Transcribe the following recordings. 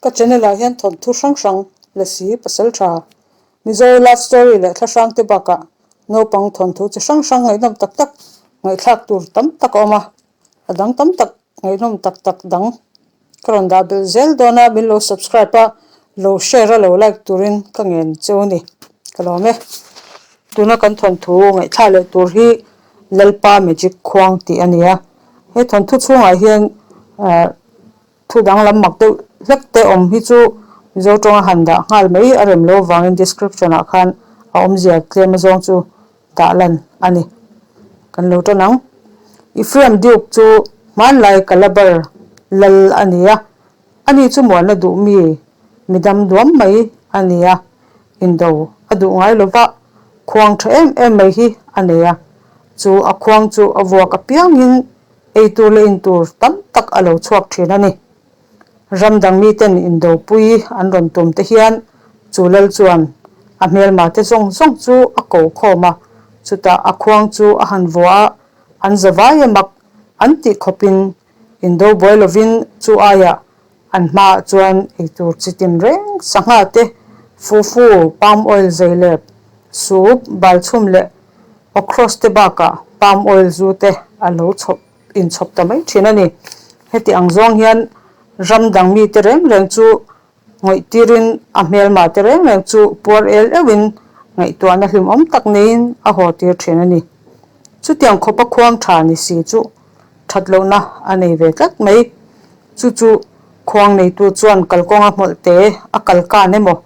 Ka channel ah hian thawnthu hrang hrang, Lasi, Pasaltha, Mizo love story leh thla hrang te bakah naupang thawnthu chi hrang hrang ngaihnawm tak tak ngaihthlak tur tam tak a awm a, a dang tam tak ngaihnawm tak tak dang ka rawn dah belh zel dawn a, min lo subscribe a, lo share a lo like turin ka ngen cheu a ni, ka lawm e. Tuna kan thawnthu ngaihthlak leh tur hi Lalpa Magic Khuang tih a ni a, he thawnthu chhungah hian ah Thu danglam mak deuh hlek te awm hi chu Mizo tawnga han dah nghal mai a rem lo vangin description ah khan a awmzia tlem azawng chu dah lan a ni. Kan lo tan ang. Ephraim Duke chu hmanlai Calabar lal a ni a, ani chu mualna duh mi midam duam mai a ni a, indo a duh ngai lova khuang tha em em mai hi a nei a, chu a khuang chu a vuak apiangin Ei tur leh in tur tam tak a lo chhuak thin a ni. Ram dang miten indopui an rawn tum te hian chu lal chuan a hmelma te zawng zawng chu a ko khawm a, chutah a khuang chu a han vua a, an zavai a mak an tih khawpin indo buai lovin chu aiah an hmaah chuan ei tur chi tin reng sangha te, fufu, palm oil zeilep, soup, balchhum leh Okros te bakah palm oil zu te a lo chhawp inchhawp ta mai thin a ni. Heti ang zawng hian ram dang mite reng reng chu ngawih tirin a hmelma te reng reng chu puar el euhin ngaihtuahna hlimawm tak neiin a haw tir thin a ni. Chutiang khawpa khuang tha ni si chu that lohna a nei ve tlat mai. Chu chu khuang neitu chuan kalkawnga hmawlh te a kalkan emaw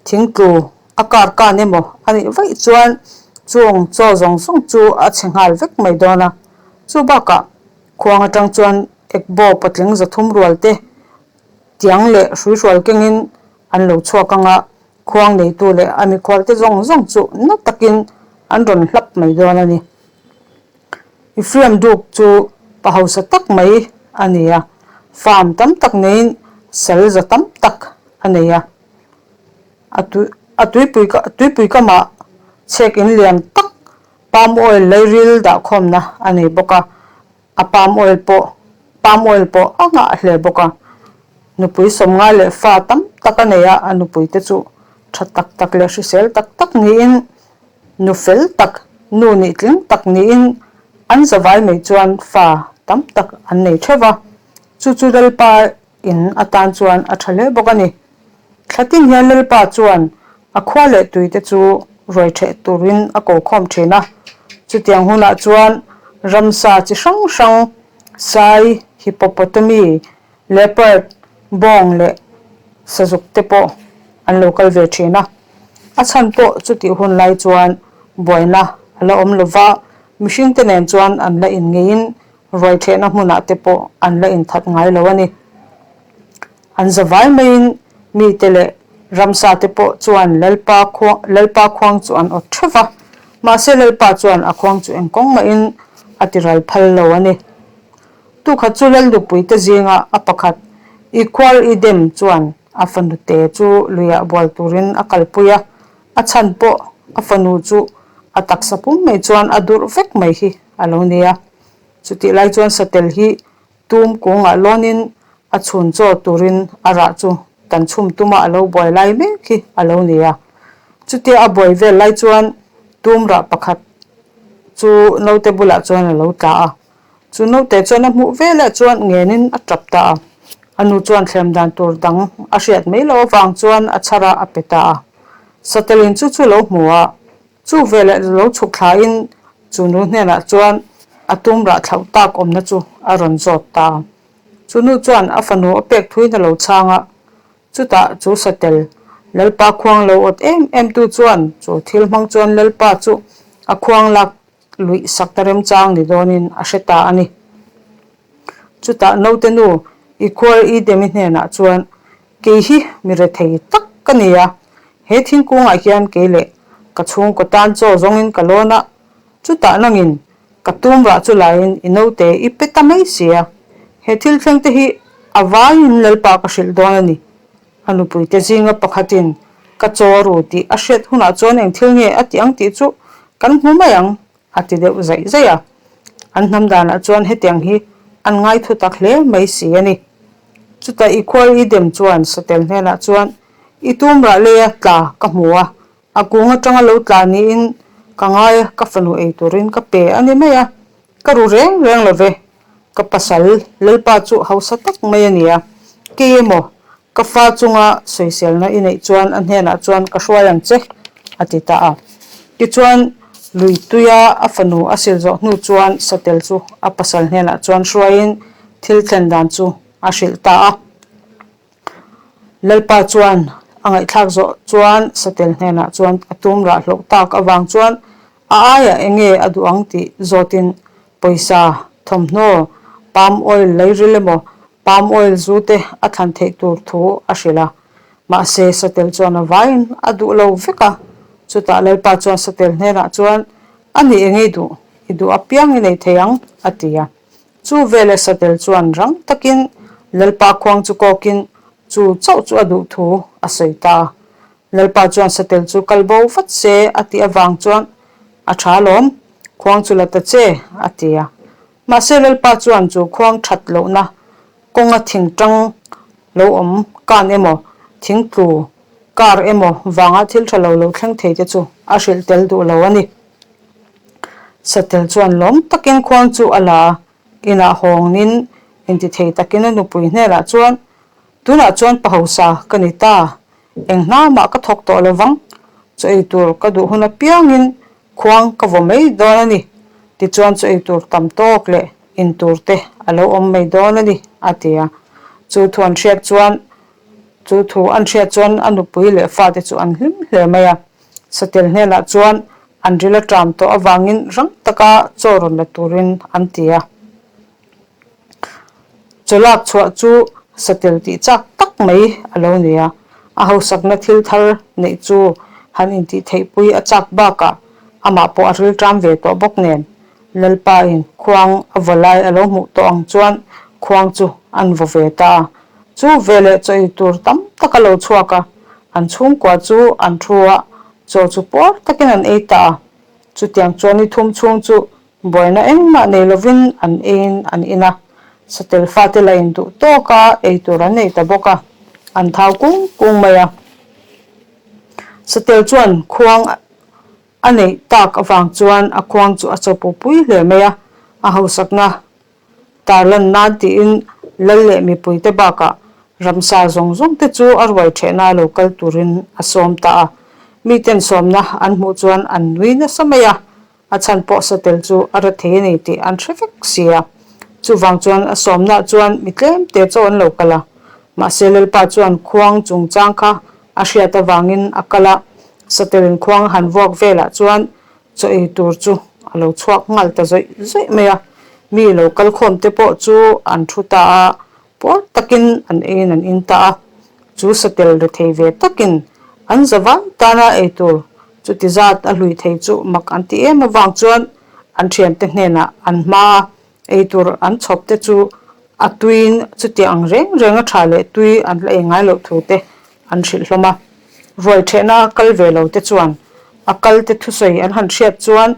thingtlu A kar kan emaw a nih vaih chuan chung chaw zawng zawng chu a chhe nghal vek mai dawn a. Chu bakah khuang atang chuan ekbaw patling 300 rual te tiang leh hruihrual kengin an lo chhuak ang a, khuang neitu leh a mikhual te zawng zawng chu na takin an rawn hlap mai dawn a ni. Ephraim Duke chu pa hausa tak mai a ni a, farm tam tak neiin sal za tam tak a nei a. A tui a tuipui ka tuipui kamah chhek in lian tak palm oil lairil dah khawmna a nei bawk a, a palm oil pawh palm oil pawh a nghah hle bawk a. Nupui sawmngai leh fa tam tak a nei a, a nupui te chu tha tak tak leh hrisel tak tak niin nu fel tak nu nih tling tak niin an zavai mai chuan fa tam tak an nei theuh va. Chu chu Lalpa in atan chuan a tha hle bawk a ni. Thlatin hian Lalpa chuan a khua leh tuite chu ruai ṭheh turin a ko khawm ṭhin a. Chutiang hunah chuan ramsa chi hrang hrang, sai, hippopotami, leopard, bawng leh sazuk te pawh an lo kal ve ṭhin a. A chhan pawh chutih hun lai chuan buaina a la awm lo va, mihringte nen chuan an la inngeiin ruai ṭhehna hmunah te pawh an la inthat ngai lo a ni. An zavai maiin mite leh ramsa te pawh chuan Lalpa khuang Lalpa khuang chu an awt theuh va, mahse Lalpa chuan a khuang chu eng kawng mahin a ti ral phal lo a ni. Tukhat chu Lalnupui te zinga a pakhat Iquar Idem chuan a fanute chu luiah bual turin a kalpui a, a chhan pawh a fanu chu a taksa pum mai chuan a durh vek mai hi a lo ni a. Chutih lai chuan satel hi Tum kungah lawnin a chhun chaw turin a rah chu kan chhum tuma a lo buai lai mek hi a lo ni a. Chutia a buai vel lai chuan tum rah pakhat chu naute bulah chuan a lo tla a. Chu naute chuan a hmuh velah chuan ngenin a tap ta a. A nu chuan thlem dan tur dang a hriat mai loh avang chuan a chhar a a pe ta a. Satelin chu chu lo hmu a, Chu veleh lo chhuk thlain chu nu hnenah chuan a tum rah thlauh tak awmna chu a rawn zawt ta. Chu nu chuan a fanu a pek thuin a lo chhang a, chutah chu satel Lalpa khuang lo awt em em tu chuan chu thil hmang chuan Lalpa chu a khuang lak luih sak ta remchang ni dawnin a hre ta a ni. Chutah naute nu i khuar i demi hnenah chuan Kei hi mi rethei tak ka ni a, he thingkungah hian kei leh ka chhungkaw tan chaw zawngin ka lawn a, chutah nangin ka tum rah chu laiin i naute i pe ta mai si a, he thil thleng te hi a vaiin Lalpa ka hrilh dawn a ni. A nupuite zinga pakhatin ka chaw a ru tih a hriat hunah chuan eng thil nge a tih ang tih chu kan hmu mai ang a ti deuh zaih zaih a, an hnam danah chuan hetiang hi an ngaithu tak hle mai si a ni. Chutah i khual i dem chuan Satel hnenah chuan, I tum rah leia tla ka hmu a, a kung atanga lo tla niin ka ngai a, ka fanu ei turin ka pe a ni mai a, ka ru reng reng lo ve. Ka pasal Lalpa chu hausa tak mai a ni a, kei emaw Ka fa chunga sawiselna i neih chuan a hnenah chuan ka hruai ang che, a ti ta a. Tichuan, lui tuia a fanu a sil zawh hnu chuan Satel chu a pasal hnenah chuan hruaiin thil thlen dan chu a hrilh ta a. Lalpa chuan a ngaihthlak zawh chuan Satel hnenah chuan a tum rah hlauh tak avang chuan a aiah eng nge a duh ang tih zawtin pawisa, thawmhnaw, palm oil leiril emaw Palm oil zu te a thlan theih tur thu a hrilh a, mahse Satel chuan a vaiin a duh lo vek a. Chutah Lalpa chuan Satel hnenah chuan, A ni eng i duh, i duh apiang i nei thei ang, a ti a. Chu veleh Satel chuan rang takin Lalpa khuang chu kawkin chu chauh chu a duh thu a sawi ta a. Lalpa chuan Satel chu kal bo vat se a tih avang chuan, A tha alawm, khuang chu la ta che, a ti a. Mahse Lalpa chuan chu khuang that lohna kawnga thingtang lo awm kan emaw, thingtlu kar emaw vanga thil tha lo lo thleng thei te chu a hrilh tel duh lo a ni. Satel chuan lawm takin khuang chu a la a, inah hawngin intithei takin a nupui hnenah chuan, Tunah chuan pa hausa ka ni ta, eng hna mah ka thawk tawh lo vang, chaw ei tur ka duh hun apiangin Khuang ka vaw mai dawn a ni, tichuan chu eitur tam tawk leh in tur te a lo awm mai dawn a ni, a ti a. Chu thu an hriat chuan chu thu an hriat chuan a nupui leh fate chu an hlim hle mai a. Satel hnenah chuan an ril a ṭam tawh avangin rang taka chaw rawn la turin an ti a. Chaw lak chhuah chu satel tih chak tak mai a lo ni a, a hausakna thil thar neih chu han intih theihpui a chak bakah amah pawh a rilṭam ve tawh bawk nen Lalpain khuang a vaw lai a lo hmuh tawh ang chuan khuang chu an vaw ve ta a. Chu veleh chaw ei tur tam tak a lo chhuak a, an chhungkua chu an thu a, chaw chu puar takin an ei ta a. Chutiang chuan ni thum chhung chu Buaina engmah nei lovin an eiin an in a, satel fate la induh tawk a, ei tur an nei ta bawk a, an thau kung kung mai a. Satel chuan khuang a neih tak avang chuan a khuang chu a chaw pui hle mai a, a hausakna tarlan nan tiin lal leh mipuite bakah ramsa zawng zawng te chu a ruai thehna lo kal turin a sawm ta a. Miten sawmna an hmuh chuan an nui nasa mai a, A chhan pawh satel chu a ra thei a ni tih an hre vek si a. Chuvang chuan a sawmnaah chuan mi tlem te chaw an lo kal a. Mahse Lalpa chuan khuang chungchang kha a hriat avangin a kal a, satelin khuang a han vuak velah chuan chaw ei tur chu a lo chhuak nghal ta zawih zawih mai a. Mi lo kal khawm te pawh chu an thu ta a, Puar takin an eiin an in ta a, chu satel rethei ve takin an zavai tana ei tur chuti zat a hlui thei chu mak an ti em avang chuan an thiante hnenah an hma a, ei tur an chhawp te chu a tuiin chuti ang reng reng a tha leh tui an la ei ngai loh thu te an hrilh hlawm a. Ruai thehna a kal ve lo te chuan a kal te thusawi an han hriat chuan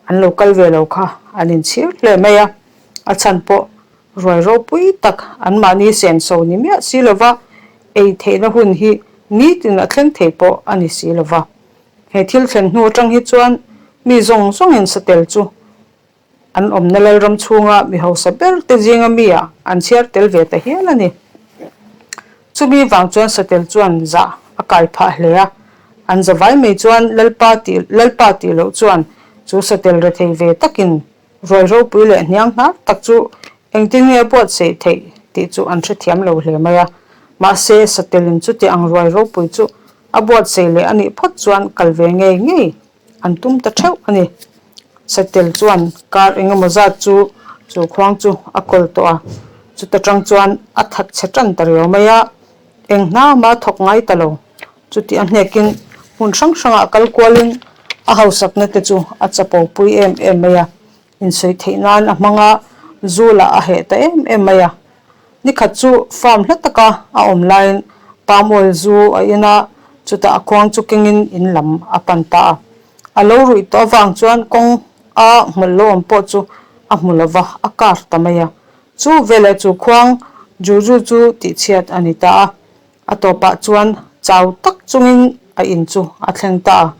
an lo kal ve lo kha an inchhir hle mai a, a chhan pawh Ruai ropui tak anmahni senso ni miah si lova ei theihna hun hi nitin a thleng thei pawh a ni si lova. He thil thlen hnu atang hi chuan mi zawng zawngin satel chu an awmna lalram chhunga mi hausa ber te zinga mi ah an chhiar tel ve ta hial a ni. Chumi vang chuan satel chuan zah a kai phah hle a, an zavai mai chuan Lalpa tih Lalpa tih loh chuan chu satel rethei ve takin Ruai ropui leh hniang hnar tak chu engtin nge a buatsaih theih tih chu an hrethiam lo hle mai a. Mahse, Satelin chuti ang ruai ropui chu a buatsaih leh a nih phawt chuan kal ve ngei ngei an tum ta theuh a ni. Satel chuan kar engemaw zat chu chu khuang chu a kawl tawh a, chuta tang chuan a that chhe tan ta riau mai a, eng hna mah a thawk ngai ta lo. Chuti a hnekin hmun hrang hrangah kal kualin a hausakna te chu a chapo pui em em mai a, insawi theih nan a hmang a, zu lah a heh ta em em mai a. Nikhat chu farm hla taka a awm laiin palm oil zu a in a, chutah a khuang chu kengin in lam a pan ta a. A lo ruih tawh avang chuan kawng a hmawlh lo awm pawh chu a hmu lo va, a kar ta mai a. Chu veleh chu khuang. Juju chu tihchhiat a ni ta a. A tawpah chuan chau tak chungin a in chu a thleng ta a.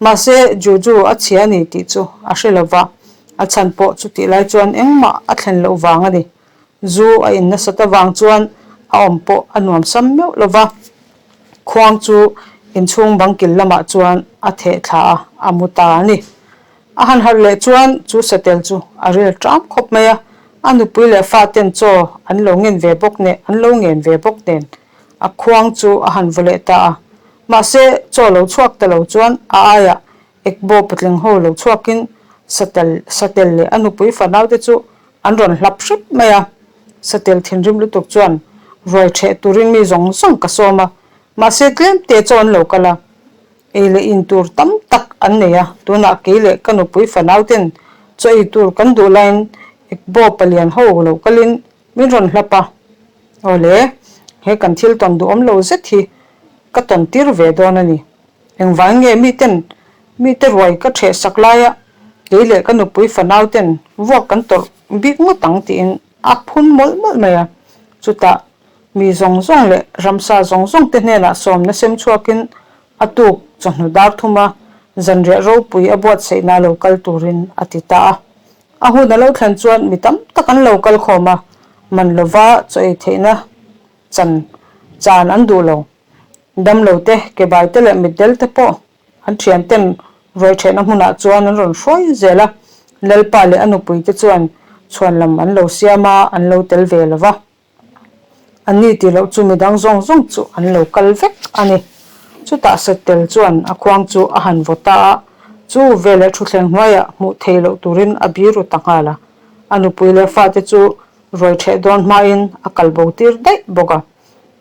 Mahse, Juju a chhia a ni tih chu a hre lo va, a chhan pawh chutih lai chuan engmah a thlen loh vang a ni. Zu a in nasat avang chuan a awm pawh a nuam sam meuh lo va, khuang chu inchhung bangkil lamah chuan a theh thla a, a mu ta a ni. A han harh leh chuan chu satel chu a ril ṭam khawp mai a, a nupui leh fa ten chaw an lo ngen ve bawk nen an lo ngen ve bawk nen a khuang chu a han vaw leh ta a. Mahse, chaw lo chhuak ta lo chuan a aiah ekbaw patling ho lo chhuakin satel satel leh a nupui fanaute chu an rawn hlap hrep mai a. Satel thinrim lutuk chuan ruai ṭheh turin mi zawng zawng ka sawm a, mahse tlem te chaw an lo kal a. Ei leh in tur tam tak an nei a, tunah kei leh ka nupui fanau ten chaw ei tur kan duh laiin Ekbaw palian ho lo kalin min rawn hlap a. Awle, he kan thil tawn duhawm lo zet hi ka tawn tir ve dawn a ni. Engvang nge miten mite ruai ka ṭheh sak laia kei leh ka nupui fanau ten vuak kan tawrh bik ngawt ang tiin a phun mawlh mawlh mai a. Chutah Mi zawng zawng leh ramsa zawng zawng te hnenah sawmna sem chhuakin a tuk chawhnu dar thuma zanriah ropui a buatsaihna lo kal turin a ti ta a. A hun a lo thlen chuan mi tam tak an lo kal khawm a, man lova chaw ei theihna chan chan an duh lo. Damlo te, kebai te leh mitdel te pawh An thianten ruaithehna hmunah chuan an rawn hruai zel a, Lalpa leh a nupuite chuan chhuan lam an lo siam a, an lo tel ve lo va. Anni tih loh chu midang zawng zawng chu an lo kal vek a ni. Chutah Satel chuan a khuang chu a han vaw ta a, chu veleh thutthleng hnuaiah hmuh theih loh turin a biru ta nghal a. A nupui leh fate chu ruaitheh dawn hmain a kal bo tir daih bawk a.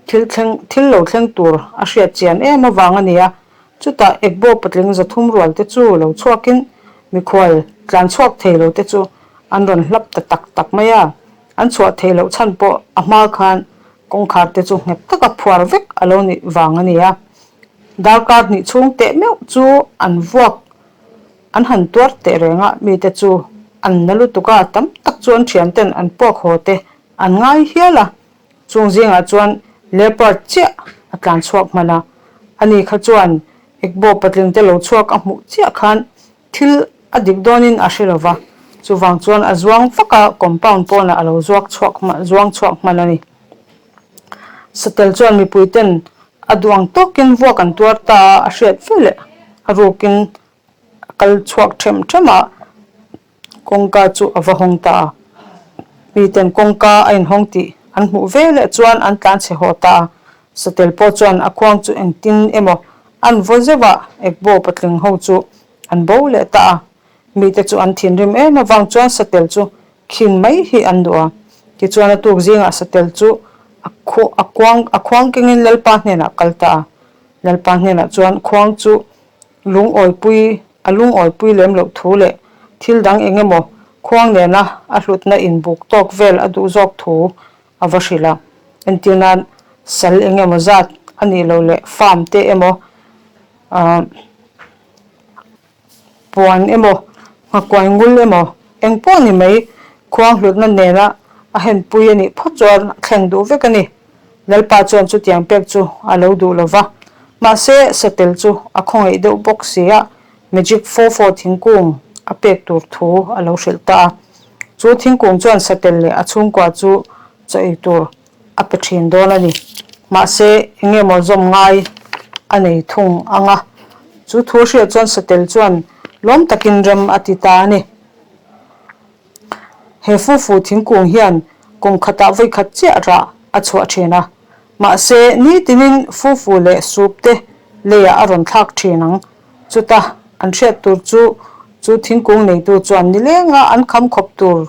Thil thleng, thil lo thleng tur a hriat chian em avang a ni a, chutah Ekbaw patling 300 rual te chu lo chhuakin mikhual tlan chhuak thei lo te chu an rawn hlap ta tak tak mai a, an chhuah theih loh chhan pawh a hma khan kawngkhar te chu nghet taka phuar vek a lo nih vang a ni a. Darkar hnih chhung teh meuh chu an vuak an han tuar teh reng a, mite chu an na lutuk a, tam tak chu an thian ten an puak haw te an ngai hial a. Chung zingah chuan leopard chiah a tlan chhuak hman a, ani kha chuan Ekbaw patling te lo chhuak a hmuh chiah khan thil a dik dawnin a hre lo va, chuvang chuan a zuang vak a, compound pawnah a lo zuak chhuak zuang chhuak hman a ni. Satel chuan mipui ten a duh ang tawkin vuak an tuar ta a, a hriat veleh a rukin a kal chhuak ṭhem ṭhem a. Kawngka chu a va hawng ta a. Miten kawngka a inhawng tih an hmuh ve leh chuan an tlan chhe haw ta a. Satel pawh chuan a khuang chu engtin emaw an vaw zeuh a, Ekbaw patling ho chu an bo leh ta a. Mite chu an thinrim em avang chuan Satel chu khin mai hi an duh a. Tichuan a tuk zingah Satel chu a a kuang a khuang kengin Lalpa hnenah a kal ta a. Lalpa hnenah chuan khuang chu Lungawipui, a lungawipui lem loh thu leh thil dang eng emaw khuang nena a hlutna inbuk tawk vel a duh zawk thu a va hrilh a. Entir nan sal eng emaw zat a nih loh leh farm te emaw, ahh puan emaw, nghakuai ngul emaw eng pawh ni mai khuang hlutna nena a henpui a nih phawt chuan a thleng duh vek a ni. Lalpa chuan chutiang pek chu a lo duh lo va, mahse satel chu a khawngaih deuh bawk si a, Magic Fofo thingkung a pek tur thu a lo hrilh ta a. Chu thingkung chuan satel leh a chhungkua chu chaw ei tur a pe thin dawn a ni. Mahse eng emaw zawm ngai a nei thung ang a. Chu thu hriat chuan satel chuan lawm takin rem a ti ta a ni. He fufu thingkung hian kum khatah vawi khat chiah rah a chhuah thin a, mahse nitinin fufu leh soup te leiah a rawn thlak thin ang. Chuta an hriat tur chu chu thingkung neitu chuan nilenga an kham khawp tur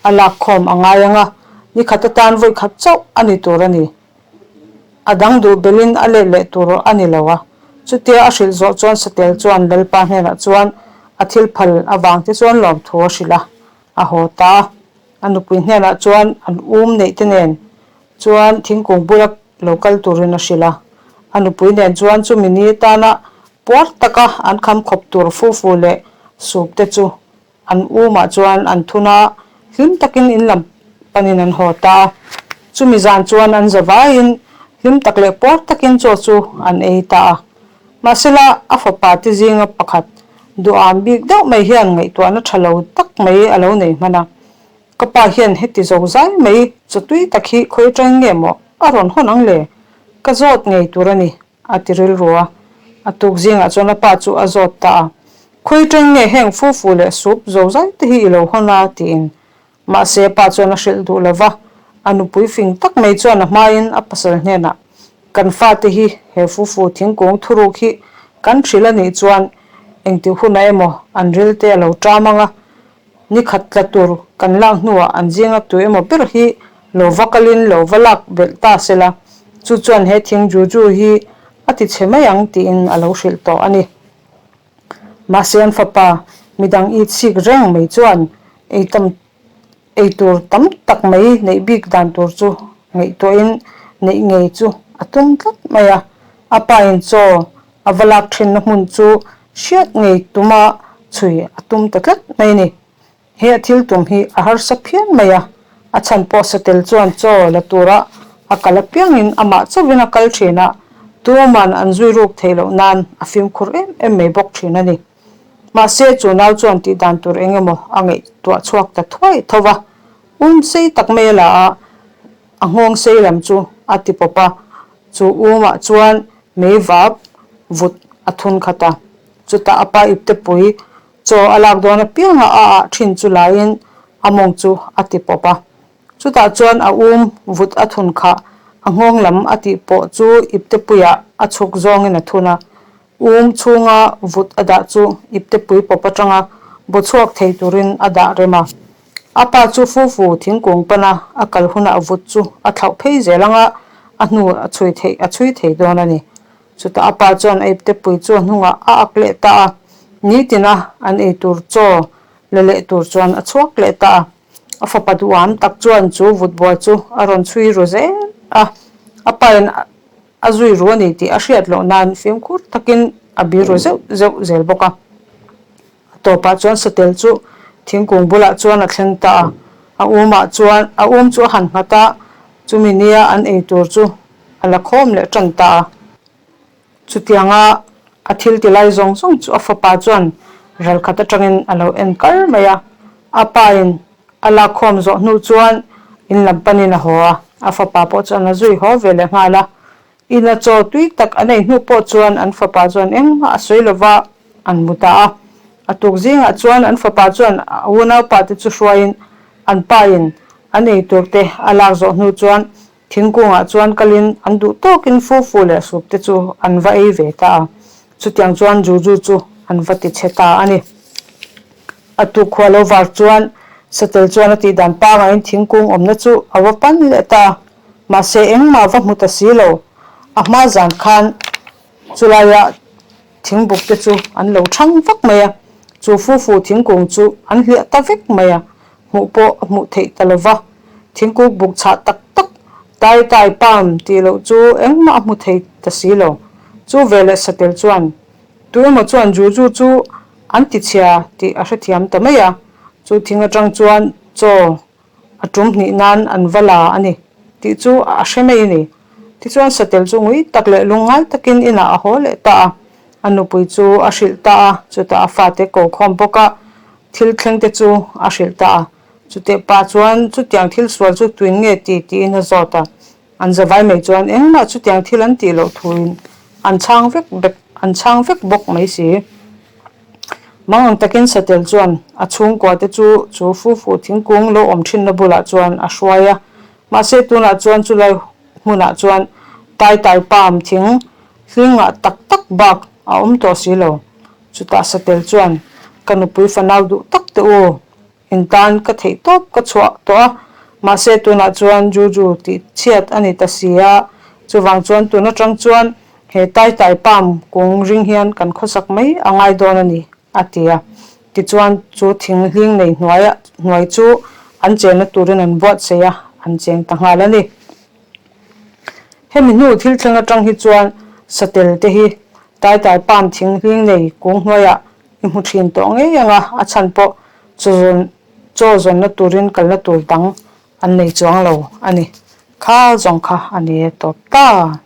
a lak khawm a ngai ang a, nikhat atan vawi khat chauh a ni tur a ni. A dang duh belin a let leh tur a ni lo a. Chutia a hrilh zawh chuan Satel chuan Lalpa hnenah chuan a thil phal avang te chuan lawmthu a hrilh a, a haw ta a. A nupui hnenah chuan an um neih te nen chuan thingkung bula lo kal turin a hrilh a. A nupui nen chuan chumi ni atana puar taka an kham khawp tur fufu leh sup te chu An umah chuan an thun a, hlim takin in lam panin an haw ta a. Chumi zan chuan an zavaiin hlim tak leh puar takin chaw chu an ei ta a. Mahsela, a fapa te zinga pakhat duham bik deuh mai hian ngaihtuahna tha lo tak mai a lo nei hman a. Ka pa hian heti zo zai mai chaw tui tak hi khawi atangin nge maw a rawn hawn ang le? Ka zawt ngei tur a ni, a ti rilru a. A tuk zingah chuan a pa chu a zawt ta a. Khawi atangin nge heng fufu leh soup zo zai te hi i lo hawn a? tiin Mahse, pa chuan a hrilh duh lo va, a nupui fing tak mai chuan a hmain a pasal hnenah, Kan fate hi he fufu thingkung thuruk hi kan hrilh a nih chuan engtik hunah emaw an ril te a lo ṭam ang a, ni khat tla tur kan lak hnuah an zinga tu emaw ber hi lo va kalin lo va lak belh ta sela, chu chuan he thing juju hi a ti chhe mai ang tiin a lo hrilh tawh a ni. Mahse an fapa midang i chhik reng mai chuan ei tam ei tur tam tak mai neih bik dan tur chu ngaihtuahin neih ngei chu a tum tlat mai a. A pa in chaw a va lak thinna hmun chu hriat ngei tuma chhui a tum ta tlat mai a ni. He a thil tum hi a harsa phian mai a, a chhan pawh satel chuan chaw la tura a kal apiangin amah chauhin a kal thin a, tuman an zui ruk theih loh nan a fimkhur em em mai bawk thin a ni. Mahse, chu nau chuan tih dan tur eng emaw a ngaihtuah chhuak ta thuai tho va, um sei tak mai a la a, a nghawng sei lam chu a ti pawp a, chu umah chuan mei vap vut a thun khat a, chutah a pa iptepui Chaw a lak dawn apianga a ah thin chu laiin a mawng chu a ti pawp a. Chutah chuan a um vut a thun khah, a nghawng lam a tih pawh chu iptepuiah a chhuk zawngin a thun a. Um chhunga vut a dah chu iptepui pawp atanga baw chhuak thei turin a dah rem a. A pa chu fufu thingkung pana a kal hunah vut chu a thlauh phei zel anga a hnu a chhui theih a chhui thei dawn a ni. Chutah a pa chuan a iptepui chu a hnungah a ak leh ta a, nitina an ei tur chaw la leh tur chuan a chhuak leh ta a. A fapa duham tak chuan chu vutbuai chu a rawn chhui ru zel a, a pain a zui ru a ni tih a hriat loh nan fimkhur takin a bir ru zeuh zeuh zel bawk a. A tawpah chuan satel chu thingkung bulah chuan a thleng ta a, a umah chuan a um chu a han nghat a, chumi nia an ei tur chu a la khawm leh tan ta a. Chutianga a thil ti lai zawng zawng chu a fapa chuan ralkhat atangin a lo en kar mai a, a pain a lak khawm zawh hnu chuan in lam panin a haw a, a fapa pawh chuan a zui haw ve leh nghal a. Ina chaw tui tak an ei hnu pawh chuan an fapa chuan engmah a sawi lova an mu ta a. A tuk zingah chuan an fapa chuan a unaupa te chu hruaiin an pain an ei tur te a lak zawh hnu chuan thingkungah chuan kalin an duh tawkin fufu leh sup te chu an va ei ve ta a. Chutiang chuan Juju chu an va ti chhe ta a ni. A tuk khua lo var chuan satel chuan a tihdan pangaiin thingkung awmna chu a va pan leh ta a. Mahse engmah va hmu ta si lo. A hma zan khan chulaia thingbuk te chu an lo thang vak mai a, chu fufu thingkung chu an hliah ta vek mai a, hmuh pawh a hmuh theih ta lo va. Thingkung buk chhah tak tak tai tai palm tih loh chu engmah a hmu thei ta si lo. Chu veleh satel chuan tu emaw chuan Juju chu an tichhia tih a hrethiam ta mai a, chu thing atang chuan chaw a tum hnih nan an va la a ni tih chu a hre mai a ni. Tichuan satel chu ngui tak leh lungngai takin inah a haw leh ta a, a nupui chu a hrilh ta a, chutah a fate ko khawm bawk a, thil thleng te chu a hrilh ta a. Chuteh pah chuan chutiang thil sual chu tuin nge ti tiin a zawt a, an zavai mai chuan engmah chutiang thil an tih loh thuin an chhang vek bek an chhang vek bawk mai si. Mang ang takin satel chuan a chhungkua te chu chu fufu thingkung lo awm thinna bulah chuan a hruai a. Mahse tunah chuan chulai hmunah chuan tai tai palm thing hlingah tak tak bak a awm tawh si lo. Chutah satel chuan ka nupui fanau duh tak te u In tan ka theih tawp ka chhuah tawh a, mahse tunah chuan Juju tih chhiat a ni ta si a, chuvang chuan tun atang chuan he tai tai palm kung ring hian kan khawsak mai a ngai dawn a ni, a ti a. Tichuan chu thing hling nei hnuaia hnuai chu an chenna turin an buatsaih a, an cheng ta nghal a ni. Hemi hnu thil thleng atang hi chuan satel te hi tai tai palm thing hling nei kung hnuaiah I hmu thin tawh ngei ang a, a chhan pawh chaw zawn chaw zawnna turin kalna tur dang an nei chuang lo a ni. Kha zawng kha a ni e tawp ta.